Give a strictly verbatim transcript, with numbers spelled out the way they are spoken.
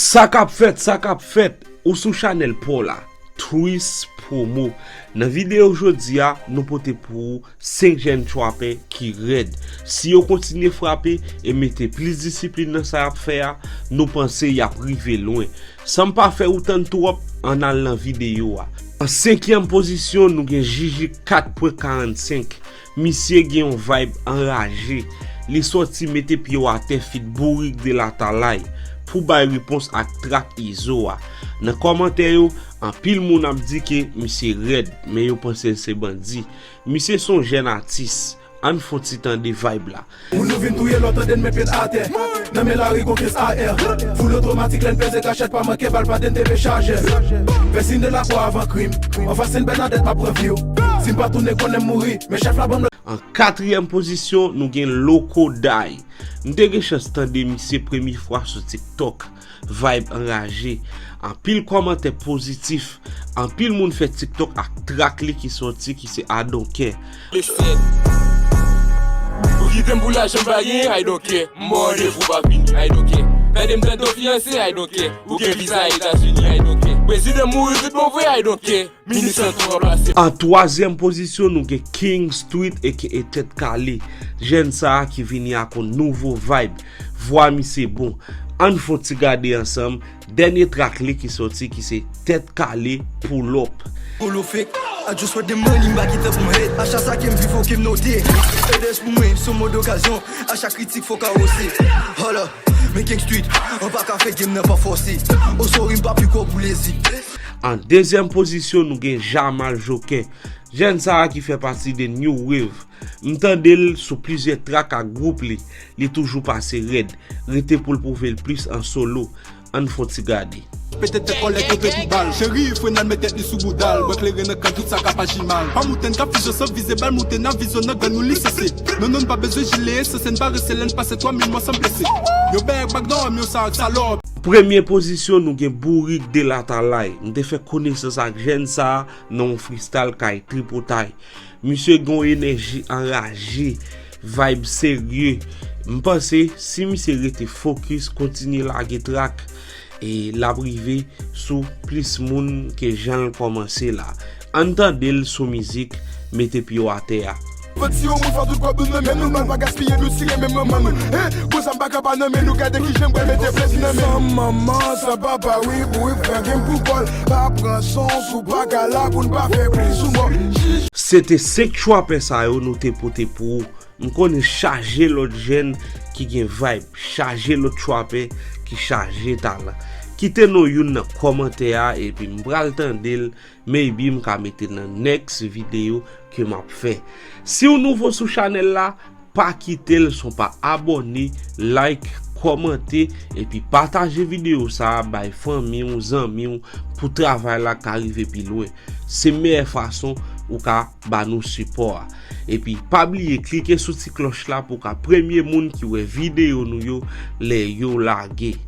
Sa k ap fèt, sa k ap fèt, ou sou chanèl pa w la, Twist Promo. Nan videyo jodi a, nou pote pou ou senk jèn trapè ki rèd. Si yo kontinye frape e mete plis disiplin nan sa y ap fè a, nou panse y ap rive lwen. San m pa fè ou tann twòp, ann al nan videyo a. An senkyèm pozisyon, nou gen Jiji kat pwen karannsenk. Misye gen yon vibe anraje. Li sòti mete pye w atè feat Bourik de Latalay pou bay repons ak trak Izo a. Nan kòmantè yo, anpil moun ap di ke misye rèd, men yo panse l se bandi. Misye se yon jèn atis. Ann fè yon ti tande vibe la. Moun nou vin touye lò tande n men pye n atè. Nan men lari gon kenz A R. Foul otomatik lè n peze kachèt pa manke bal pa de n te pe chajè. Vèsin de lakwa avan krim. An fas Sen Bènadèt m ap pran vi w. Si m pa tounen konnen m mouri. Men chèf la ban m An katriyèm pozisyon, nou gen Loco Die. M te gen chans tande misye premye fwa sou TikTok. Vibe anraje. Anpil kòmantè pozitif. Anpil moun fè TikTok ak trak li ki sòti ki se I Don't Care. Listen. Ou kite m pou lajan m pa genyen, I don't care. M ba w randevou pa vini, I don't care. Tande m tande w fiyanse, I don't care. Ou gen viza Etazini, I don't care. Prezidan mouri tout bon vre, I don't care. Minis lan tou ranplase. An twazyèm pozisyon, nou gen King Street aka Tèt Kale. Jèn sa a ki vini ak yon nouvo vibe. Vwa misye bon. Ann fè yon ti gade ansanm. Dènye trak li ki sòti ki se Tèt Kale, Pull Up. Polo fake, I just want the money, m pa kite pou m hate. A chak sa ke m viv, ok, m note. Edes pou mwen, son mo dokazyon. A chak kritik, fò ka wose. Hold up, men King Street, an pa ka fè game nan pa fòse. Oh sorry, m pa pi kò pou lezi. An dezyèm pozisyon, nou gen Jamal Joker. Jèn sa a ki fè pati de New Wave. M tande l sou plizyè trak ak gwoup li. Li toujou pase rèd. Rete pou l pwouve l plis an solo. Ann fè yon ti gade. Pete tèt kòlèg kanpe pou bal. Cheri, frenal met tèt li sou bouda l. Bwè kleren nan kay tout sa ka pa jimal. Pa moute n ka fizyon san vize bal, moute n a vizyon nan grenn nou lisanse. Non, non, n pa bezwen jile esans, n pa rese lè n pase twa mil mwa san blese. Yo bèk bak dòmi, yo sa ak salòp. Premye pozisyon, nou gen Bourik de Latalay. M te fè konesans ak jèn sa a nan yon freestyle kay Tripotay. Misye gen yon enèji anraje, vibe serye. M panse si misye rete fokis, kontinye lage trak, e l ap rive sou plis moun ke jan l kòmanse la. Ann tande l sou mizik Mete pye w atè a. Fòk si yon moun fò tout kòb nou nan men nou, nou pa gaspiye, nou tire menm manman nou. Hein? Bon, sa m pa ka pa nan men nou, gade kijan m pral mete plezi nan men nou. San manman, san papa, wi, Bourik fè game pou kò l. Pa pran sans ou pa ka la pou n pa fè plis ou mò. Se te senk trapè sa yo nou te pote pou ou. M konnen chaje lòt jèn ki gen vibe, chaje lòt trapè ki chaje talan. Kite non youn nan kòmantè a epi m pral tande l, maybe m ka mete nan next video ke m ap fè. Si w nouvo sou chanèl la, pa kite l san w pa abòne, like, kòmante, epi pataje videyo sa a bay fanmi w, zanmi w, pou travay la ka rive pi lwen. Se meyè fason ou ka ba nou sipò a. Epi pa bliye klike sou ti klòch la pou w ka premye moun ki wè videyo nou yo lè yo lage.